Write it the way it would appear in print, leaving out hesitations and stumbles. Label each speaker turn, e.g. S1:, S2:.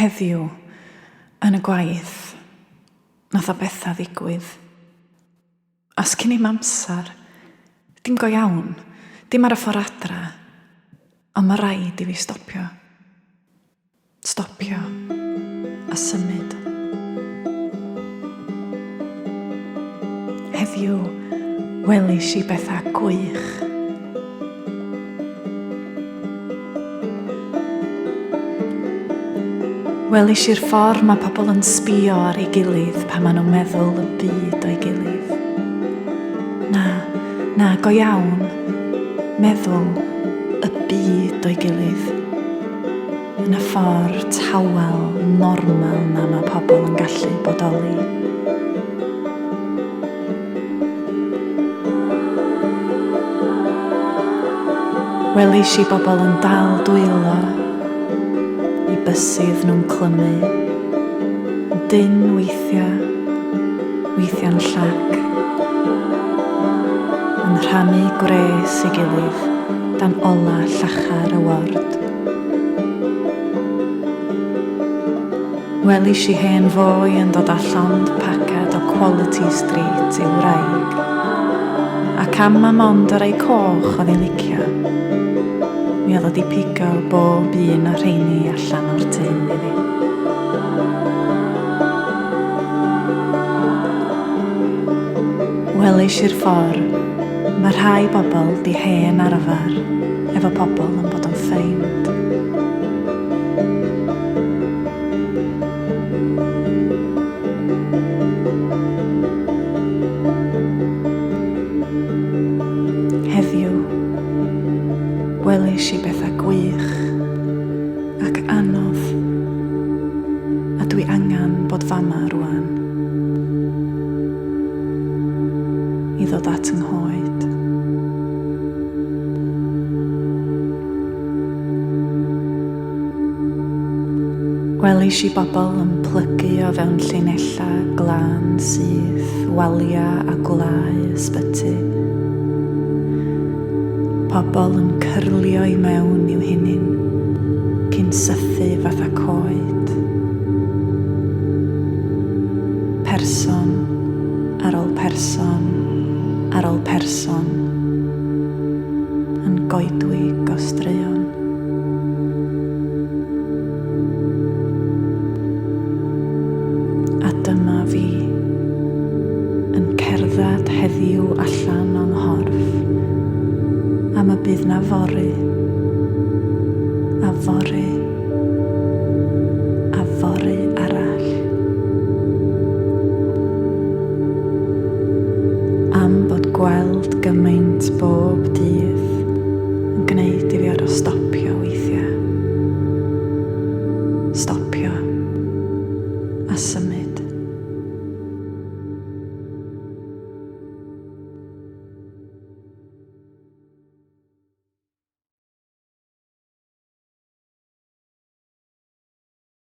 S1: Heddiw, yn y gwaith, nath o bethau ddigwydd. A sgin i'm amser. Dim go iawn. Dim ar y ffordd adra. Ond mae rhaid i fi stopio. Stopio. A symud. Heddiw, welis i bethau gwych. Welis i'r ffordd mae pobl yn sbio ar ei gilydd pan maen nhw'n meddwl y byd o'i gilydd. Na, na, go iawn, meddwl y byd o'i gilydd. Yn y ffordd tawel, normal na mae pobl yn gallu bodoli. Welis i bobl yn dal dwylo i bysydd nhw'n clymu, yn dynn weithiau, weithiau'n llac, yn rhannu gwres ei gilydd dan ola llachar y ward. Welis i hen foi yn dod â llond paced o Quality Street i'w wraig, ac am ma mond y rhai coch oedd hi'n licio, mi oedd o di pigo bob un o rheini allan o'r tun iddi. Welis i'r ffordd mae rhai bobl di hen arfer efo pobl yn bod yn ffeind. Heddiw, welis i bethau gwych ac anodd, a dwi angen bod fama rwan i ddod at 'y nghoed. Welis i bobl yn plygu o fewn llinellau glân syth, waliau a gwlau ysbyty. Pobl yn cyrlio i mewn i'w hunin cyn sythu fatha coed. Person ar ôl person ar ôl person yn goedwig o straeon. A dyma fi, yn cerdded heddiw allan o'n nghorff, am y bydd 'na fory, a fory, a fory arall. Am bod gweld gymaint bob